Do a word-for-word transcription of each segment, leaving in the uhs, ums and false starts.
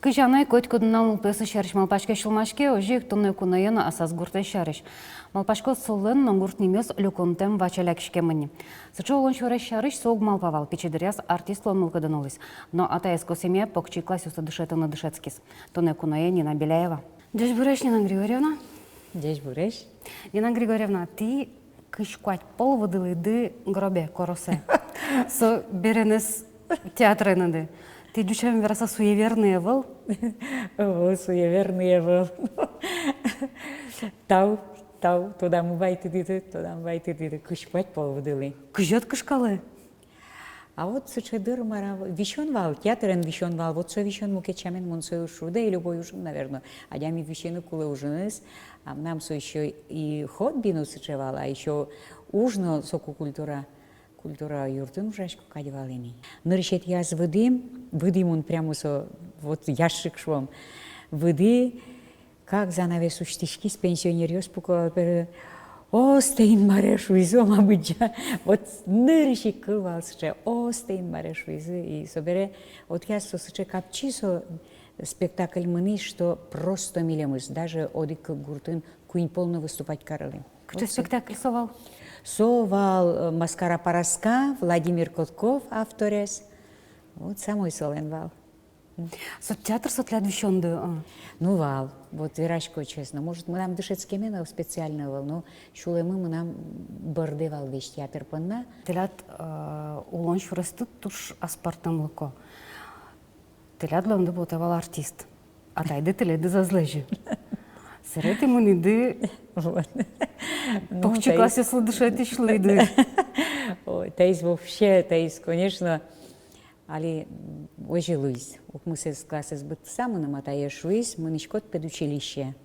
Кызьы анай котькудын нылпиосыз сярысь малпаське, сюлмаське, озьы ик туннэ куное но аслаз гуртэ сярысь. Малпасько, солэн но гурт нимъёс люконтэм ваче лякиськемын ни. Сыӵе улон сюрес сярысь со уг малпа вал, пичи дыръяз артист луон мылкыдын улӥз. Но атаез косэмъя покчи классъёсы дышетыны дышетскиз. Туннэ куное Нина Беляева. Ӟечбуресь, Нина Григорьевна. Ӟечбуресь. Нина Григорьевна, тӥ кызь куать пол выдылӥды гробе, коросэ. Со беренэз театре но ды. Тӥ, ӟуч сямен вераса, суеверный ӧвӧл? О, суеверный ӧвӧл. Тау, тау, тодамы вайытӥды, тодамы вайытӥды, кызь куать пол выдылӥ. Кызьы ӧд кышкалэ? А вот сыӵе дыр, мар-а, висён вал, театрен висён вал, вот со висён, мукет сямен мон сое уг шуы, да и любой ужын, наверно, адями висьыны кулэ ужыныз, а мынам со ещё и хобби но сыӵе вал, а ещё уж но соку культура, культура юртын ужасько кадь вал ини. Нырысетӥяз выдӥ, выдӥ мон прямо со, вот ящик шуом, выдӥ, как занавес усьтӥськиз, пенсионеръёс пуко вал бере, «Остэ, Инмаре», шуизы, ма быдӟа. Вот нырысь ик кыл вал сыӵе, «Остэ, Инмаре», шуизы. И собере, вот я со сыӵе капчи со спектакль мынӥз, что просто милемыз, даже одӥг гуртын куинь пол но выступать карылӥм. Кыӵе спектакль со вал? Со вал, э, «Маскара-параска», Владимир Котков авторез. Вот самой солэн вал. Со театр со тӥляд висёнды, а? Ну, вал. Вот верасько честно. Может, мынам дышетскеме но специально вал, но сюлэмы мынам бӧрдэ вал весь театр понна. Тӥляд, э, улон сюресты туж аспӧртэмлыко. Тӥляд луэмды потэ вал артист. Атайды тӥледыз ӧз лэзьы. Собере тӥ мынӥды. Вот. Ну, покчи классъёслы дышетӥсь луиды. Ой, таиз вообще, таиз, конечно, али, м, озьы луиз. Укмысэз классэз быдтыса, мыным атае шуиз: «Мынӥськод педучилище?»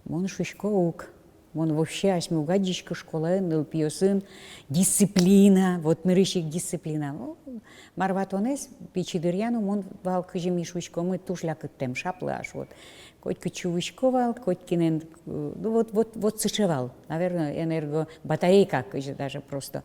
Мон шуисько: «Уг. Мон вообще асьме уг адӟиськы школаын, нылпиосын дисциплина, вот нырысь ик дисциплина». Ну, мар ватонэз, пичи дыръя но мон вал, кызьы ми шуиськомы, туж лякыттэм, шаплы аш, вот. Котькытчы вуисько вал, котькинэн, э, ну, вот, вот, вот сыӵе вал, наверно, энергобатарейка кызьы даже просто.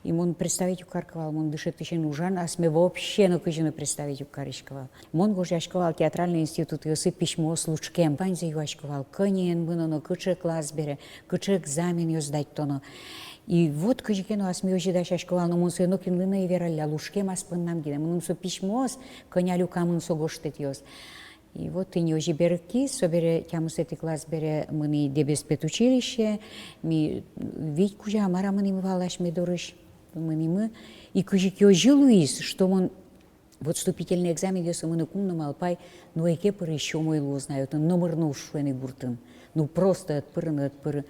И мон представить уг кариськы вал, мон дышетӥсен ужан асме вообще но кызьы но представить уг кариськы вал. Мон гожъясько вал театральной институтъёсы письмоос лушкем, ваньзэ юасько вал, кӧня эн мыноно, кыӵе класс бере, кыӵе экзаменъёс дадьтоно. И вот кызьы ке но асме озьы дасясько вал, но мон сое нокинлы но ӧй вералля, лушкем ас поннам гинэ. Мыным со письмоос, кӧня люкамын со гожтэтъёс. И вот тӥни озьы берыкиз, собере тямысэтӥ класс бере мынӥ Дэбес педучилище, ми вить кузя-а, мар-а мынӥмы вал асьме дорысь, мынӥмы. И кызьы ке озьы луиз, что мон вот вступительный экзаменъёсы мыныкум но малпай, ну, ӧй ке пыры, ещё умой луоз на отын, номыр но уз шуэ ни гуртын. Ну, просто ӧд пыры но ӧд пыры.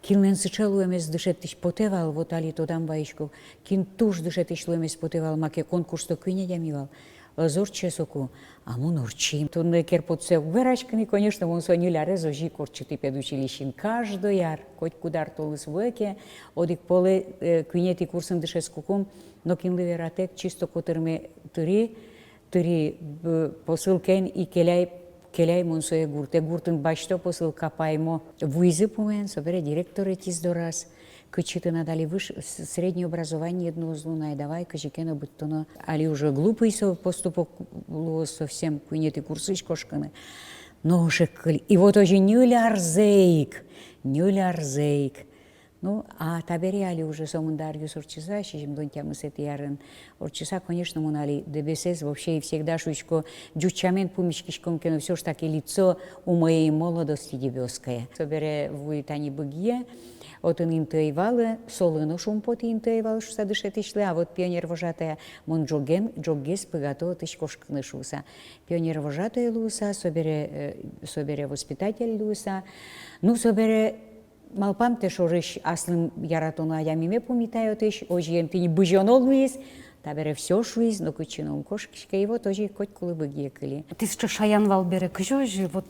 Кинлэн сыӵе луэмез дышетӥсь потэ вал, вот али тодам вайисько, кин туж дышетӥсь луэмез потэ вал, маке конкурсто куинь адями вал. Ӧз ортче соку, а мон ортчи. Туннэ кер-потсэ уг вераськы ни, конечно, мон со ньыль арез озьы ик ортчытӥ педучилищеын. Каждой ар, котькуд ар толэзь вуэ ке, одӥг полэ, э, куинетӥ курсын дышетскыкум, нокинлы вератэк, чисто котырме тыри, тыри, б-, посылкаен и келяй, келяй мон сое гуртэ. Гуртын басьто посылка, паймо. Вуизы пумен, собере директор ӧтиз дораз. Кытчы тынад али выш-, с-, среднее образование но уз луы на, давай кызьы ке но быдтоно. Али уже глупый со поступок луоз совсем куинетӥ курсысь кошкыны. Нош ик кыль. И вот озьы ньыль арзэ ик, ньыль арзэ ик. Ну, а табере али уже сомында аръёс ортчыса, сизьымдон тямысэтӥ арын ортчыса, конечно, мон али Дэбесэз вообще и всегда шуисько, ӟуч сямен пумиськиськом ке но, всё ж таки лицо умоей молодости дебёсское. Собере вуи тани Быгие, отын инты ӧй валы, солы но шумпотӥ, инты ӧй валы шуыса дышетӥсьлы, а вот пионервожатая, мон ӝоген, ӝоггес быгато отысь кошкыны шуыса. Пионервожатая луыса, собере, э, собере воспитатель луыса. Ну, собере малпамтэ шорысь аслым яратоно адямиме пумитай отысь, озьыен тӥни бызёно луиз, табере всё шуиз, нокытчы но ум кошкиське, и вот озьы котькулы Быгие кыли. Тӥ сыӵе шаян вал бере, кызьы озьы, вот,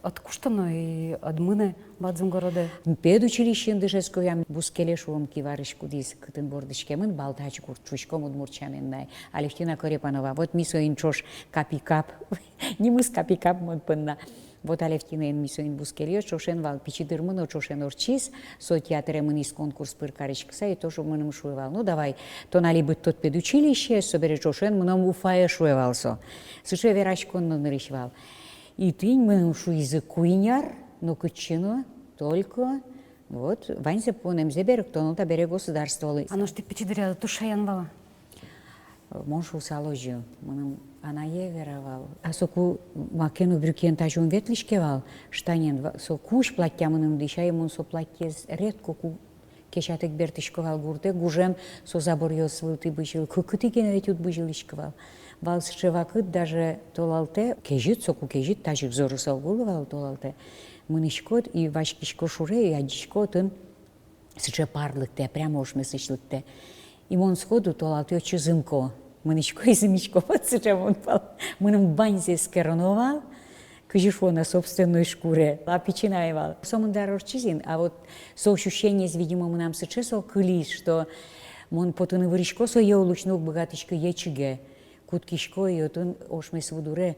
Ӧд кушты но и ӧд мынэ бадӟым городэ. Педучилищеын дышетскыям, бускеле шуом, киварысь, кудӥз кытын вордӥськемын, Балтач гурт, шуиськом удмурт сямен на ай. Алевтина Корепанова. Вот ми соин ӵош капи-кап, нимыз капи-кап мон понна. Вот Алевтинаен ми соин бускельёс, ӵошен вал, пичи дырмы но ӵошен ортчиз, со театре мынӥз конкурс пыр кариськыса, и тоже мыным шуэ вал: «Ну, давай, тон али быдтод педучилище, собере ӵошен мыном Уфае», — шуэ вал со. Сыӵе вераськон но нырысь вал. И тӥни мыным шуизы куинь ар, но кытчы но, только вот ваньзэ понэмзэ берыктоно табере государстволы. А нош тӥ пичи дыръяды туж шаян вал-а? Мон шуысал озьы, мыным анае вера вал. А соку маке но брюкиен тазьы ум ветлӥське вал, штанен ва-, со кузь плаття мыным дӥся, и мон со платтез редко ку кесятэк бертӥсько вал гуртэ, гужем со заборъёс вылтӥ бызьыл, кыкытӥ гинэ ведь уд бызьылӥськы вал. Вал сыӵе вакыт, даже толалтэ кезьыт, соку кезьыт тазьы ик зорыса уг улы вал толалтэ. Мынӥськод и васькисько шуре, и адӟисько, отын сыӵе пар лыктэ, прямо ошмесысь лыктэ. И мон сходу толалтэ отчы зымко. Мынӥсько и зымисько, вот сыӵе мон вал. Мыным ваньзэ эскероно вал, кызьы шуоно, собственной шкуре. А пичи на ай вал. Сомында ар ортчиз ини, а вот со ощущениез, видимо, мынам сыӵе со кылиз, что мон потыны вырисько, сое улысь но уг быгатӥськы ечиге. Кутскисько и отын ошмес выдуре,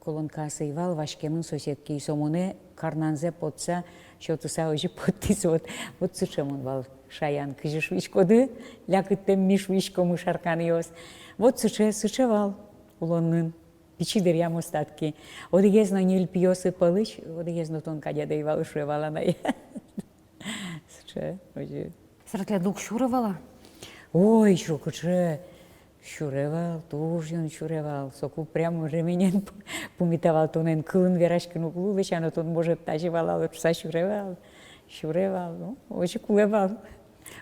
колонкаос ӧй вал, васькемын соседке, и со монэ карнанзэ потса, сётыса озьы поттӥз. Вот, вот сыӵе мон вал шаян, кызьы шуиськоды, лякыттэм ми шуиськомы, шарканъёс. Вот сыӵе, сыӵе вал улонын. Пичи дыръям остатки. Одӥгез но ньыль пиосы пӧлысь, одӥгез но тон кадь ӧй вал, шуэ вал анае. Сыӵе, озьы. Сэртле дук сюры вал-а? Ой, сюры, кыӵе сюры вал, туж юн сюры вал. Соку прям ременен пу-, пумита вал, тонэн кылын вераськыны уг луы, лэся но тон, может, тазьы вал-а, лучше сюры вал. Сюры вал, ну, озьы кулэ вал.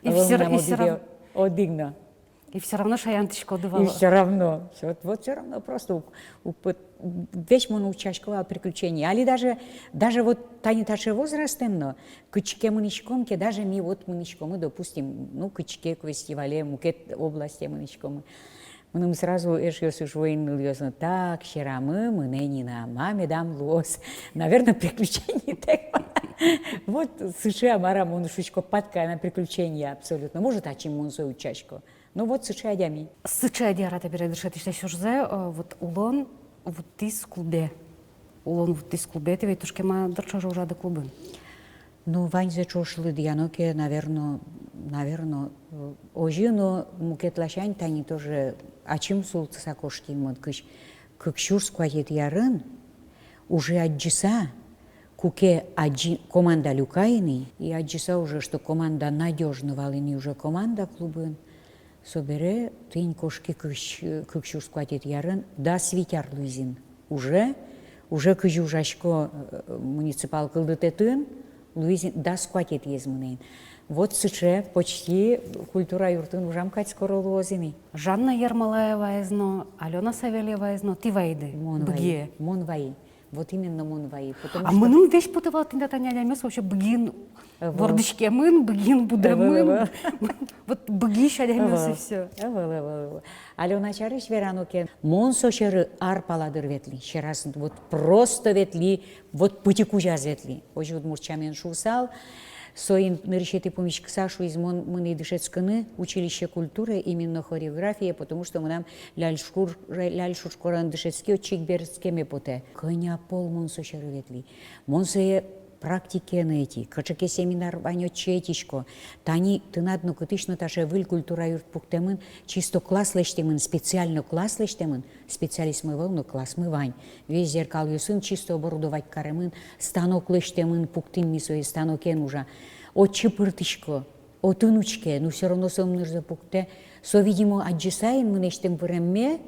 И всё ра-, и всё равно. Одӥг но. И всё равно шаянтӥськоды вал. И всё равно. Вот, вот всё равно просто ук-, ук-, вот весь мон утчасько вал приключение. Али даже, даже вот тани таӵе возрастэм но, кытчы ке мынӥськом ке, даже ми вот мынӥськомы, допустим, ну, кытчы ке фестивале, мукет областе мынӥськомы. Мыным сразу эшъёсы шуо ини, нылъёс но: «Так, сьӧрамы мынэ ни на, ма медам луоз». Наверно, приключениетэк. Вот сыӵе, а мар-а, мон шуисько, падкая на приключение абсолютно. Может, ачим мон сое утчасько. Ну вот сыӵе адями. Сыӵе адями, яратэ бере дышетӥсь сюрсэ, э, вот улон вуттӥз клубе. Улон вуттӥз клубе, тӥ ведь туж кема дыр ӵоже ужады клубын. Ну, ваньзэ ӵош лыдъяно ке, наверно, наверно, э, озьы но, мукет ласянь тани тоже ачим султыса кошким мон кызь, кык сюрс куатетӥ арын, уже адӟыса, куке адӟи-, команда люка ини, и адӟыса уже, что команда надёжно вал ини, уже команда клубын. Собере тӥни кошки кык, кык сюрс куатетӥ арын, дас вить ар луиз ини. Уже, уже кызьы ужасько, э, муниципал кылдытэтын, луиз ини, дас куатетӥез мынэ ини. Вот сыӵе, почти культура юртын ужам кадь скоро луоз ини. Жанна Ермолаеваез но, Алёна Савельеваез но тӥ вайиды? Мон вайи. Быгие. Мон вайи. Вот именно мон вайи, потому что... А мыным весь потэ вал, тӥни та тани адямиос вообще Быгиын вордӥськемын, Быгиын будэмын. Ӧвӧл, ӧвӧл. Вот Быгиысь адямиос и всё. Ӧвӧл, ӧвӧл, ӧвӧл. Алёна сярысь верано ке, мон со сьӧры ар пала дыр ветлӥ, сьӧраз, вот просто ветлӥ, вот пытьы кузяз ветлӥ. Озьы удмурт сямен шуысал, соин нырысетӥ пумиськыса шуиз: мон мынӥ дышетскыны училище культуры, именно хореографие, потому что мынам Ляльшур, Ляльшур школаын дышетски, отчы ик берытскеме потэ. Кӧня пол мон со сьӧры ветлӥ. Мон сое практикае но ӧти, кыӵе ке семинар вань, отчы ӧтисько. Тани тынад но, кытысь но таӵе выль культура юрт пуктэмын, чисто класс лэсьтэмын, специально класс лэсьтэмын, специалистмы ӧвӧл, но классмы вань. Весь зеркалъёсын чисто оборудовать каремын, станок лэсьтэмын, пуктӥм ми сое, станокен ужа. Отчы пыртӥсько, отын учке, ну, всё равно со мынырзэ пуктэ. Со, видимо, адӟыса ини мынэсьтым выремме,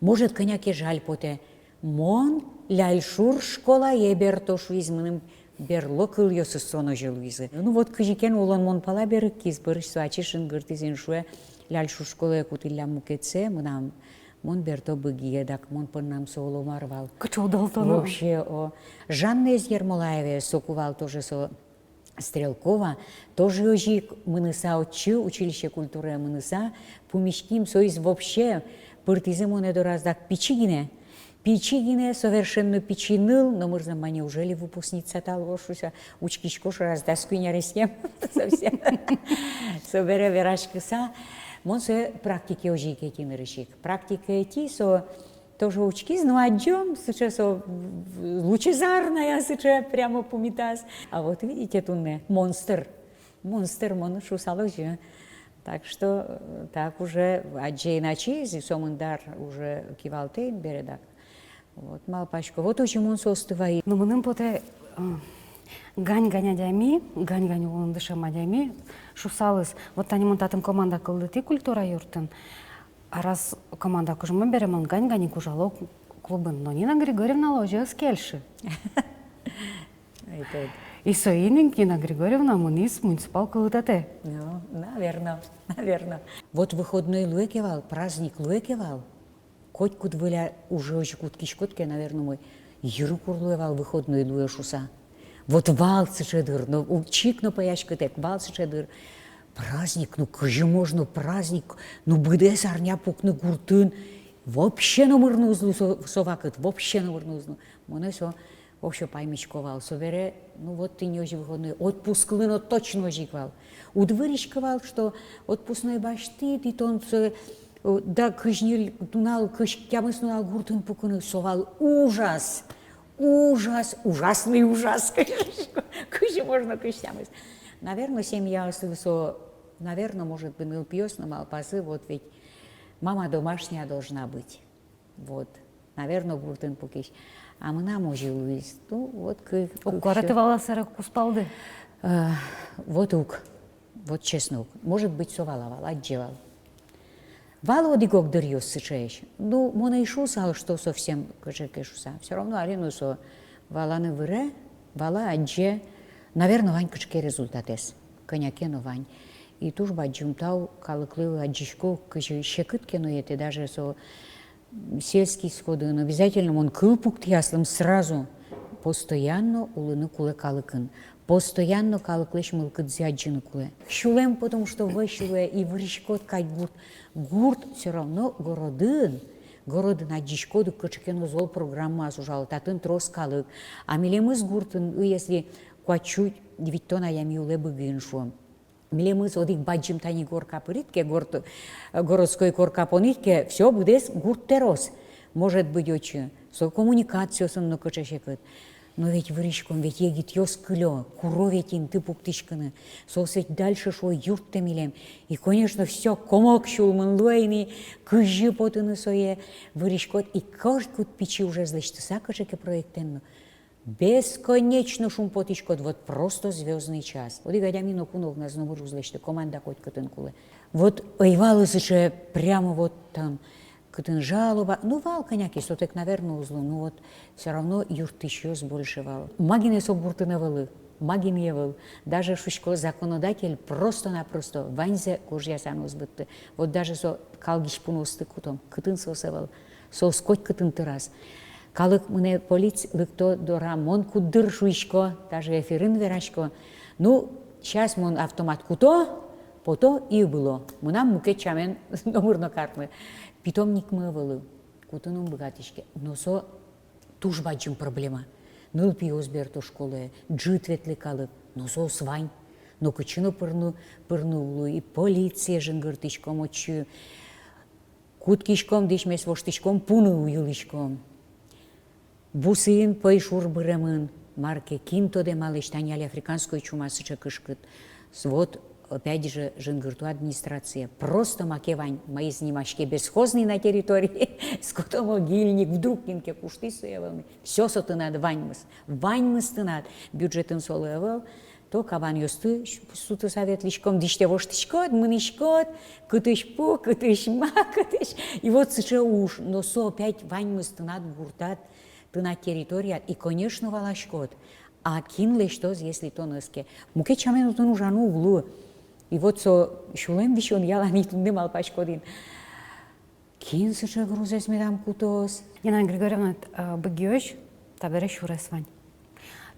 может, кӧня ке жаль потэ. Мон Ляльшур школае берто, шуиз, мыным берло кылъёсыз со но озьы луизы. Ну вот, кызьы ке но улон мон пала берыктӥз, бӧрысь со ачиз шынгыртӥз ини, шуэ: Ляльшур школае кутӥллям мукетсэ, мынам, мон берто Быгие. Дак мон поннам со оло мар вал. Кыӵе удалтоно. Вообще, о. Жаннаез Ермолаеваез, соку вал тоже со Стрелкова, тоже озьы ик мыныса отчы, училище культурае мыныса, пумиським, соиз вообще пыртӥзы монэ дораз дак пичи гинэ. Пичи гинэ, совершенно пичи ныл, номыр зэмзэ, неужели выпускница тал вошуса, учкисько шораз дас куинь аресъем совсем. Собере вераськыса, мон сое практике озьы ик ӧти нырысь ик. Практике ӧти, со тоже учкиз, но адӟом, сыӵе со лучезарная, сыӵе прямо пумитаз. А вот видите, туннэ монстр. Монстр, мон шуысал озьы. Так что, э, так уже адӟе ини ачиз, и сомында уже кивалтэ ини бере дак. Вот, малпасько, вот озьы мон соосты вайи. Но мыным потэ, э, гань-гань адями, гань-гань улон дышем адями шуысалыз. Вот тани мон татын команда кылдытӥ культура юртын. А раз команда кужмо бере, мон гань-гань ик ужало клубын. Но Нина Григорьевналы озьы ӧз кельшы. Ай, тод. И соин ик Нина Григорьевна мынӥз муниципал кылдытэтэ. Ну, наверно, наверно. Вот выходной луэ ке вал, праздник луэ ке вал, котькуд выль ар уже озьы кутскиськод ке, наверно, мой, йыркур луэ вал выходной луэ шуыса. Вот вал сыӵе дыр, но у-, чик но пӧяськытэк, вал сыӵе дыр. Праздник, ну кызьы можно праздник, ну быдэс арня пукны гуртын. Вообще номыр но уз лу со, со вакыт, вообще номыр но уз лу. Монэ со вообще паймисько вал. Собере, ну вот тӥни озьы выходной, отпускылы но точно озьы ик вал. Уд выриськы вал, что отпускной басьтӥд, и тон со, э, да, кызь ньыль нунал, кызь тямыс нунал гуртын пукыны, со вал ужас. Ужас, ужасный ужас. Кызьы можно кызь тямыс? Наверно, семьяослы со, наверно, может быть, нылпиос но малпазы, вот ведь мама домашняя должна быть. Вот. Наверно, гуртын пукись. А мынам озьы луиз. Ну, вот кы-, уг кы-, куаретӥ вал-а сэре кузпалды? Э, вот уг. Вот честно уг. Может быть, со вал-а вал, адӟе вал. Вал одӥг-ог дыръёс сыӵеесь. Ну, мон ӧй шуысал, что совсем кыӵе ке шуыса. Всё равно али но со валаны выре, вала, адӟе. Наверно, вань кыӵе ке результатэз. Кӧня ке но вань. И туж бадӟым тау калыклы, адӟисько, кызьы секыт ке но йӧтэ, даже со сельский сходын, обязательно мон кыл пуктӥ аслым сразу. Постоянно улыны кулэ калыкын. Постоянно калыклэсь мылкыдзэ адӟыны кулэ. Сюлэм, потому что вӧсь луэ, и выриськод кадь гурт. Гурт всё равно городын, городын адӟиськод ук, кыӵе ке но зол программаос ужало, татын трос калык. А милемыз гуртын, если куать сю витьтон адями улэ Быгиын, шуом. Милемыз одӥг бадӟым тани горка пырид ке, горд-, городской корка понид ке, всё, быдэс гурт трос. Может быть, отчы со коммуникациосын но кыӵе секыт. Но ведь выриськом, ведь егитъёс кылё, куро ведь инты пуктӥськыны. Соос ведь дальше, шуо, юрттэ милем. И, конечно, всё, комок сюлмын луэ ини, кызьы потыны сое. Выриськод, и котькуд пичи ужез лэсьтыса кыӵе ке проектэн но, бесконечно шумпотӥськод, вот просто звёздный час. Одӥг адями ноку но огназ номыр уз лэсьты, команда котькытын кулэ. Вот ӧй вал сыӵе прямо вот там, кытын жалоба, ну, вал кӧня ке, сотэк, наверно, уз лу, ну вот, всё равно юрттӥсьёс больше вал. Ма гинэ со гуртын ӧвӧлы, ма гинэ ӧвӧл. Даже, шуисько, законодатель просто-напросто ваньзэ гожъяса но уз быдты. Вот даже со калгись пуныосты кутом, кытын соос ӧвӧл. Соос котькытын тыраз. Калык мынэ, полиц лыкто дорам, мон куддыр шуисько, даже эфирын верасько: ну, сейчас мон автомат куто, пото и ыбыло. Мынам мукет сямен номыр но картмы. Питомникмы ӧвӧлы, кутыны ум быгатӥське. Но со туж бадӟым проблема. Нылпиос берто школае, ӝыт ветлэ калык, но соос вань. Но кытчы но пырны, пырны уг лу, и полицие жингыртӥськом отчы. Кутскиськом, дӥсьмес воштӥськом, пуны уйылӥськом. Бусыын пӧйшур быремын, мар ке, кин тодэ малэсь, тани али африканской чума сыӵе кышкыт. С-, вот, опять же, жингырто администрацие. Просто маке вань, маиз нимаське бесхозный на территории, скотомогильник, вдруг кин ке куштӥз сое вал ни. Всё, со тынад ваньмыз. Ваньмыз тынад. Бюджетын солы ӧвӧл. То кабанъёсты сутыса ветлӥськом, дӥсьтэ воштӥськод, мынӥськод, кытысь пу, кытысь ма, кытысь. И вот сыӵе уж, но со опять ваньмыз тынад гуртад, тынад территорияд, и, конечно, валаськод. А кин лэсьтоз, если тон ӧз ке? Мукет сямен отын ужаны уг лу. И вот со сюлэм висён ялан ик туннэ малпаськод ини. Кин сыӵе грузэз медам кутоз? Нина Григорьевна, э, Быгиозь табере сюрес вань.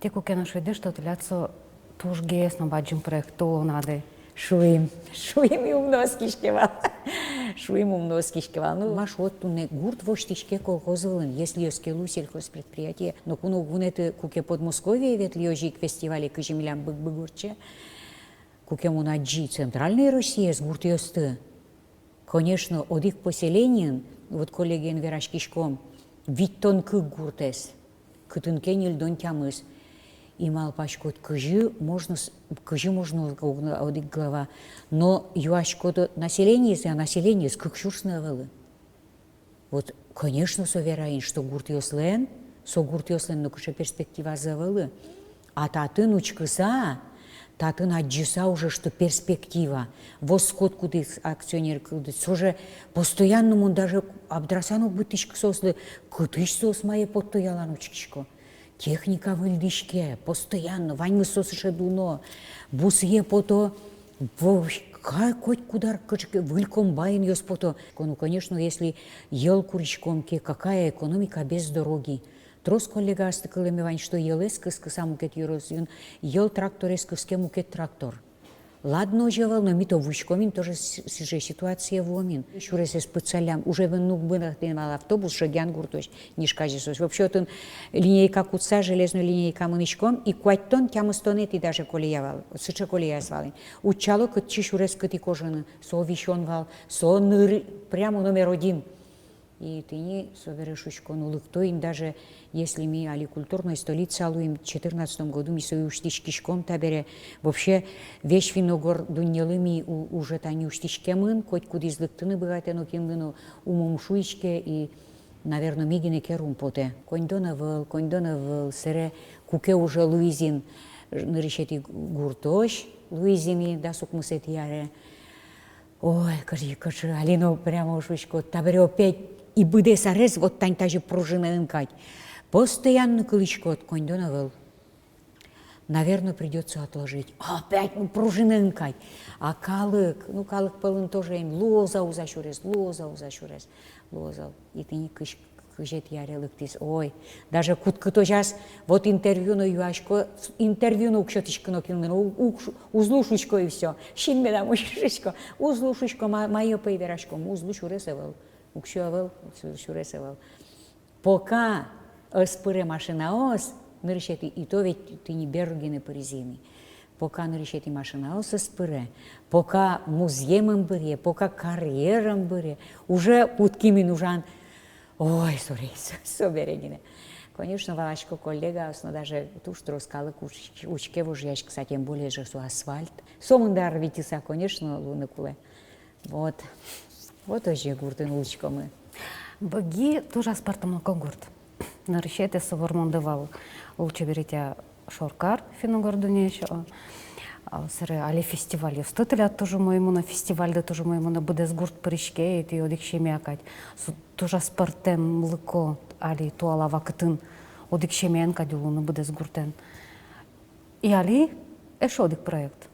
Тӥ куке но шуиды, что тӥляд со тужгес но бадӟым проект улонады. Шуим, шуим, и ум но оскиське вал. Шуим, ум но оскиське вал. Ну, ма шуод, туннэ гурт воштӥське колхоз вылын, если ӧз ке лу сельхозпредприятие. Но куно вунэтӥ, куке Подмосковье ветлӥ озьы ик фестивале, кызьы милям Быгбыг ортче. Куке мон адӟи центральной Россиез гуртъёсты. Конечно, одӥг поселениын, вот коллегиен вераськиськом, витьтон кык гуртэз, кытын ке ньыльдон тямыс. И малпаськод, кызьы можно с-, кызьы можно ог-, ог-, одӥг глава. Но юаськод населениез, а населениез кык сюрс но ӧвӧл. Вот, конечно, со вера ини, что гуртъёслэн, со гуртъёслэн нокыӵе перспективазы ӧвӧл. А татын учкыса, татын адӟыса уже, что перспектива. Воскод кудӥз, акционер кудӥз, со же постоянно, мон даже абдрасан уг быдтӥськы соослы, кытысь соос мае потто, ялан учкисько. Техника выльдӥське постоянно, ваньмыз со сыӵе дуно, бусые пото, вовка котькуд ар кыӵе ке выль комбайнъёс пото. Ну, конечно, если йӧл куриськом ке, какая экономика без дороги? Трос коллегаосты кылэме вань, что йӧлэз кыскыса мукет ёросъёсын, йӧл тракторез кыске мукет трактор. Ладно, озьы ӧвӧл, но ми-то вуиськом ини, тоже с-, сыӵе ситуацие вуом ини. Сюресэз пытсаллям, уже бен нук бен ак тӥни вал автобус Шогьян гуртозь, Нижказе соос. Вообще отын линейка кутса, железной линейка мынӥськом, и куатьтон, тямыстонэтӥ даже колея вал, сыӵе колеяз вал ини. Утчало, кытчы сюрес кытӥ кожыны, со висён вал, со ныр-, прямо номер один. И тӥни собере шуисько, ну, лыкто ини, даже если ми али культурной столица луим, четырнадцатом году ми сое усьтӥськиськом табере. Вообще, весь финно-угор дуннелы ми у-, уже тани усьтӥськемын, котькудӥз лыктыны быгатэ, но кинлы но ум ум шуиське, и, наверно, ми гинэ керум потэ. Коньдон ӧвӧл, коньдон ӧвӧл, сэре куке уже луиз ини, нырысетӥ гуртозь луиз ини дас укмысэтӥ аре. Ой, кыӵе, кыӵе, али но прямо шуиськод, табере опять и быдэс арез вот тань тазьы пружинаен кадь. Постоянно кылӥськод, коньдон ӧвӧл. Наверно, придётся отложить. Опять, ну, пружинаен кадь. А калык, ну, калык пӧлын тоже ини, луоз-а уз-а сюрес, луоз-а уз-а сюрес, луоз-а. И тӥни кызь кызетӥ аре лыктӥз. Ой, даже куд-кытозяз, вот интервью но юасько, интервью но уг сётӥськы но кинлы но, у-, уг шу-, уз лу шуисько и всё. Син медам уз шуисько, уз лу шуисько, ма-, мае пӧй вераськом, уз лу, сюрес ӧвӧл, уксё ӧвӧл, сю-, сюрес ӧвӧл. Пока ӧз пыре машинаос, нырысетӥ, и то ведь тӥни беру гинэ пыризы ини. Пока нырысетӥ машинаос ӧз пыре, пока музъем ӧм быръе, пока карьер ӧм быръе, уже кутским ини ужан. Ой, сорей, со-, собере гинэ. Конечно, валасько, коллегаос но даже туж трос калык уч-, учке вожъяськыса, тем более же со асфальт. Сомында ар витьыса, конечно, луыны кулэ. Вот. Вот озьы гуртын улӥськомы. Быги туж аспӧртэмлыко гурт. Нырысетӥез со вормонды вал лулчеберетъя шоркар финно-угор дуннеысь. А, сэре али фестивальёсты тӥляд туж умой мынэ, фестивальды туж умой мынэ, быдэс гурт пыриське, и тӥ одӥг семья кадь. Со туж аспӧртэмлыко али туала вакытын одӥг семьяен кадь улыны быдэс гуртэн. И али эшшо одӥг проект.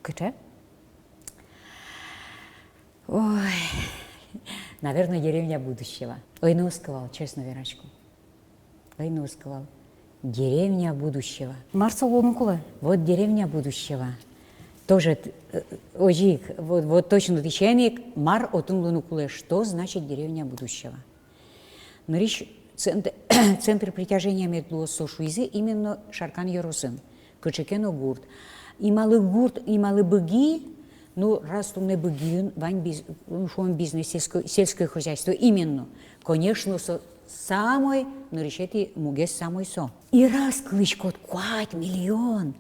Кыӵе? Ой, наверно, деревня будущего. Ӧй но оскы вал, честно верасько. Ӧй но оскы вал. Деревня будущего. Мар со луыны кулэ? Вот деревня будущего. Тоже т-, э, озьы ик, вот, вот точно тысен ик, мар отын луыны кулэ, что значит деревня будущего. Нырысь цент-, центр притяжения мед луоз, со шуизы, именно Шаркан ёросын, кыӵе ке но гурт. И малы гурт, и малы Быги, ну, раз туннэ Быгиын вань биз-, ну, шуом, бизнес, сельское, сельское хозяйство, именно. Конечно, со самой нырысетӥ мугез самой со. И раз кылӥськод куать миллион,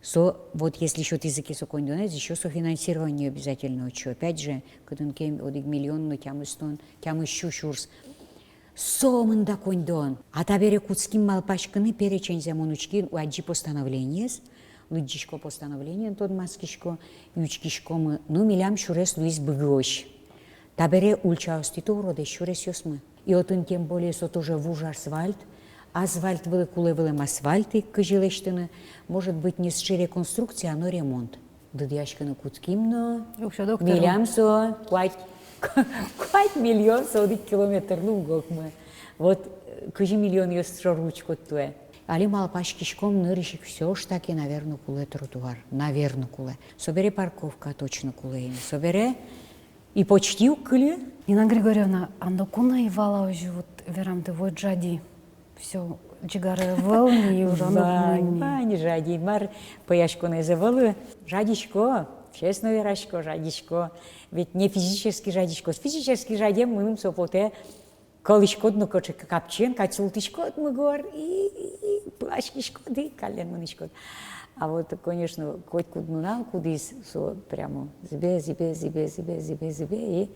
со, вот если сётӥзы ке со коньдонэз, ещё софинансирование обязательно ӧтчо. Опять же, кытын ке одӥг миллион но тямыстон, тямыс сю сюрс. Сомында коньдон. А табере кутским малпаськыны, перечензэ мон учки, адӟи постановлениез, лыдӟисько постановлениен, тодматскисько, учкиськомы, ну, милям сюрес луиз Быгиозь. Табере ульчаостӥ-то уродэсь сюресъёсмы. И отын тем более со тоже вуж асфальт. Асфальт вылэ, кулэ вылэм асфальт ик, кызьы лэсьтыны. Может быть, не сыӵе реконструкция, но ремонт. Дыдъяськыны кутским но. Уксё доктору. Милям со куать, куать миллион со одӥг километр, ну, уг окмы. Вот, э, кызьы миллионъёс шоры учкод туэ. Али малпаськиськом, нырысь ик всё ж таки, наверно, кулэ тротуар. Наверно, кулэ. Собере парковка точно кулэ ини. Собере И почти уг кыльы. Нина Григорьевна, а ноку но ӧй вал-а озьы, вот верамды, вот жади? Всё, ӟигаре ӧвӧл ни, ужаны уг мыны ни. Вань, вань, жади, мар, пӧяськонэз ӧвӧл. Жадисько, честно верасько, жадисько. Ведь не физически жадисько. Физически жадем мыным со потэ. Кӧлӥськод но кыӵе ке капчиен, кадь султӥськод мугор, и, и, и пыласькиськод, и каллен мынӥськод. А вот, конечно, котькуд нунал, кудӥз со прямо зӥбе, зӥбе, зӥбе, зӥбе, зӥбе, зӥбе, и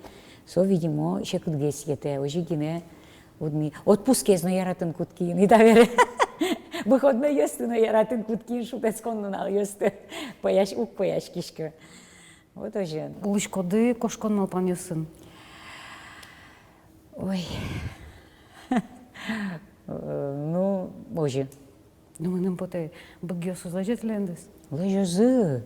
со, видимо, секытгес йӧтэ, озьы гинэ уд ни. Отпускез но яратыны кутски ини табере. Выходнойёсты но яратыны кутски ини, шутэтскон нуналъёсты. Пӧясь-, уг пӧяськиськы. Вот озьы. Улӥськоды кошкон малпанъёсын? Ой. Э, ну, озьы. Ну, мыным потэ, быгъёсыз лэзё тӥледыз? Лэзёзы.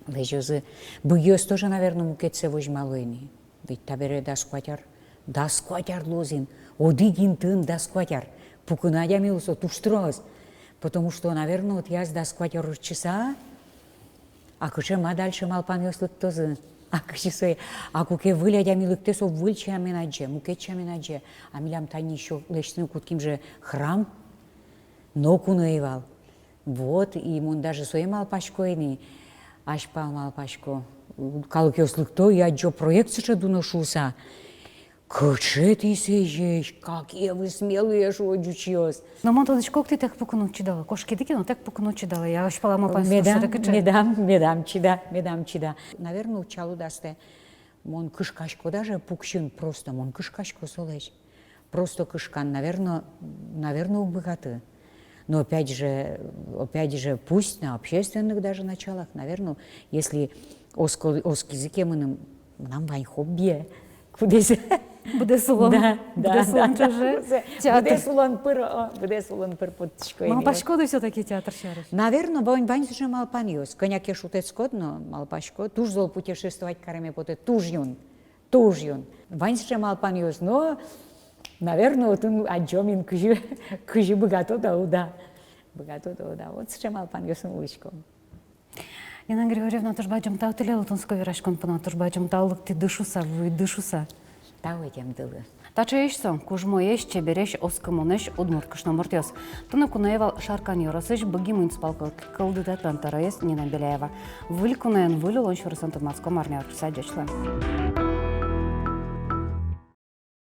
Лэзёзы. Быгъёс тоже, наверно, мукетсэ возьмало ини. Ведь табере дас куать ар, дас куать ар луоз ини. Одӥг интыын дас куать ар. Пукыны адями луыса туж трос. Потому что, наверно, отӥяз дас куать ар ортчыса, а кыӵе ма дальше малпанъёс лыктозы? А кызьы сое? А куке выль адями лыктэ, со выль сямен адӟе, мукет сямен адӟе. А милям тани ещё лэсьтыны кутским же храм, ноку но ӧй вал. Вот, и мон даже сое малпасько ини, азьпал малпасько. Калыкъёс лыкто и адӟо, проект сыӵе дуно шуыса. Кыӵе тӥ сӥзесь, какие вы смелые, шуо ӟучъёс. Но мон тодӥсько, тӥ тэк пукыны уд чидалэ. Кошкиды ке но, тэк пукыны уд чидалэ. Я, азьпала малпасько, медам, что-то кыӵе. Медам, медам чида, медам чида. Наверно, утчало астэ. Мон кышкасько даже пуксьыны, просто мон кышкасько солэсь. Просто кышкан, наверно, наверно, уг быгаты. Но опять же, опять же, пусть на общественных даже началах, наверно, если оско-, оскизы ке мыным, мынам вань хоббие. Кудӥз. Быдэс улон. Да, да, быдэс улон, да, ӵоже. Да. Театр. Быдэс улон пыр, о, быдэс улон пыр поттӥсько ини. Малпаськоды всё-таки театр сярысь? Наверно, вань, вань сыӵе малпанъёс. Кӧня ке шутэтскод но, малпаськод. Туж зол путешествовать кареме потэ, туж юн. Туж юн. Вань сыӵе малпанъёс, но, наверно, отын адӟом ини, кызьы, кызьы быгато да уда. Быгато да уда. Вот сыӵе малпанъёсын улӥськом. Нина Григорьевна, туж бадӟым тау тӥледлы тунсыко вераськон понна, туж бадӟым тау лыктӥды шуыса, вуиды шуыса. Тау ӧтемдылы. Таӵеесь со кужмоесь, чебересь, оскымонэсь удмурт кышномуртъёс. Туннэ куное вал Шаркан ёросысь Быги муниципал кыл-, кылдытэтлэн тӧроез Нина Беляева. Выль куноен, выль улон сюресэн тодматском арня ортчыса. Ӟеч луэ.